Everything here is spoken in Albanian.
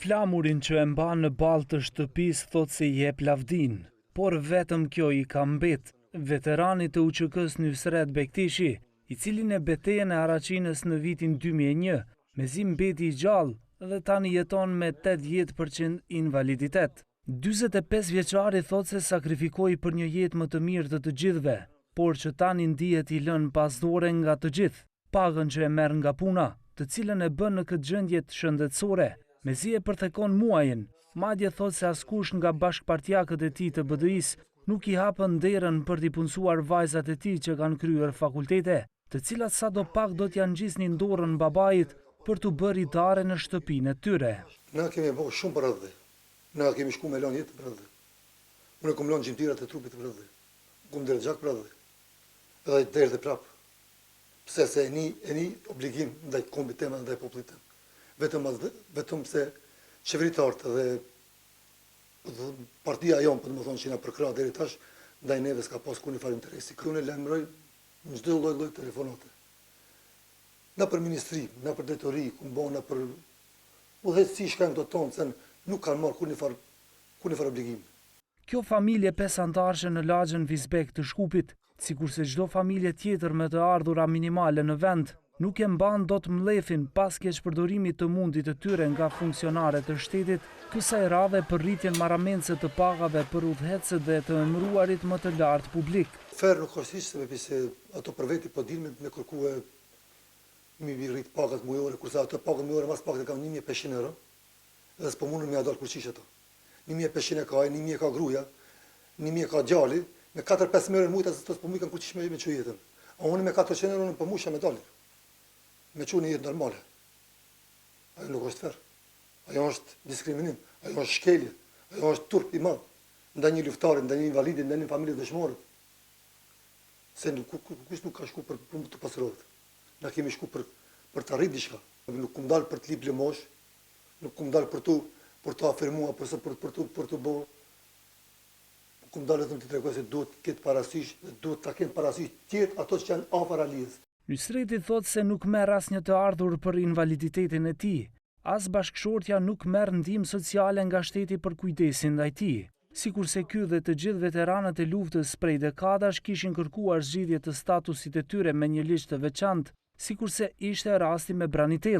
Flamurin që e mban në ballë të shtëpisë thotë se i jep lavdinë, por vetëm kjo i ka mbet. Veteranit të UÇK-së Nysret Bekteshi, i cili në betejën e Haraçinës në vitin 2001, mezi mbeti i gjallë dhe tani jeton me 80% invaliditet. 45 vjeçari thotë se sakrifikoi për një jetë më të mirë të të gjithëve, por që tani ndihet i lënë pas dore nga të gjithë. Pagën që e merr nga puna, të cilën e bën në këtë gjendje shëndetësore, mezi e përthekon muajin, madje thotë se askush nga bashkëpartiakët e tij të BDI-së nuk i hapën derën për t'i punësuar vajzat e tij që kanë kryer fakultete, të cilat sado pak do t'ia ngjisnin dorën babait për t'u bërë idare në shtëpinë e tyre. Na kemi bërë shumë për atdhe. Na kemi shku me lënë jetën për atdhe. Unë kom lënë gjymtyrat e trupit për atdhe. Kom derdh gjak për atdhe. Edhe derdhe prapë. Pse se e ni, e ni obligim ndaj kombit tem dhe ndaj popullit tem. Vetëm vetëm se qeveritarët dhe partia jonë, po të më thonë që na përkrah deri tash, ndaj neve s'ka pas kurrë farë interesi. Unë e lajmëroj në çdo lloj lloj telefonate. Na për ministri, na për drejtori, ku mbon, na për udhëheqësi shkajnë këto tonë, se nuk kanë marrë kurrë farë kurrë farë obligim. Kjo familje pesë-anëtarëshe në lagjen Vizbek të Shkupit, sikurse çdo familje tjetër me të ardhura minimale në vend, nuk e mban dot mllefin pas keqpërdorimit të mundit të tyre nga funksionarë të shtetit, kësaj radhe për rritjen marramendëse të pagave për udhëheqësit dhe të emëruarit më të lartë publik. Fer nuk është hiç sebepi se ato për veti po dinë me kërkue me i rrit pagat mujore, kurse ato pagat mujore mas pakti kanë 1500 euro, edhe s'po mundën me ia dalë kurrqysh ato. 1500 e ka ai, 1000 e ka gruaja, 1000 e ka djali, me 4-5 euro në muaj ato s'po mujkan kurrqysh me me çu jetën. A unë me 400 euro nuk po mujsha me dalë. Me çu një jetë normale. Ajo nuk është fer. Ajo është diskriminim, ajo është shkelje, ajo është turp i madh ndaj një luftari, ndaj një invalidi, ndaj një familje dëshmorët. Se nuk, kush nuk ka shku për, për të pasurohet. Na kemi shku për, për të arrit diçka. Nuk kum dalë për të lip lëmosh, Nuk kum dalë për tu për t'u afirmuar, për për për tu për t'u bë. Kum dalë vetëm të tregoj se duhet të ketë parasysh dhe duhet ta kenë parasysh tjerët ato që janë afër Alijës. Nysreti thotë se nuk merr asnjë të ardhur për invaliditetin e tij. As bashkëshortja nuk merr ndihmë sociale nga shteti për kujdesin ndaj tij. Sikurse ky dhe të gjithë veteranët e luftës prej dekadash kishin kërkuar zgjidhje të statusit të tyre me një ligj të veçantë, sikurse ishte rasti me Branitella.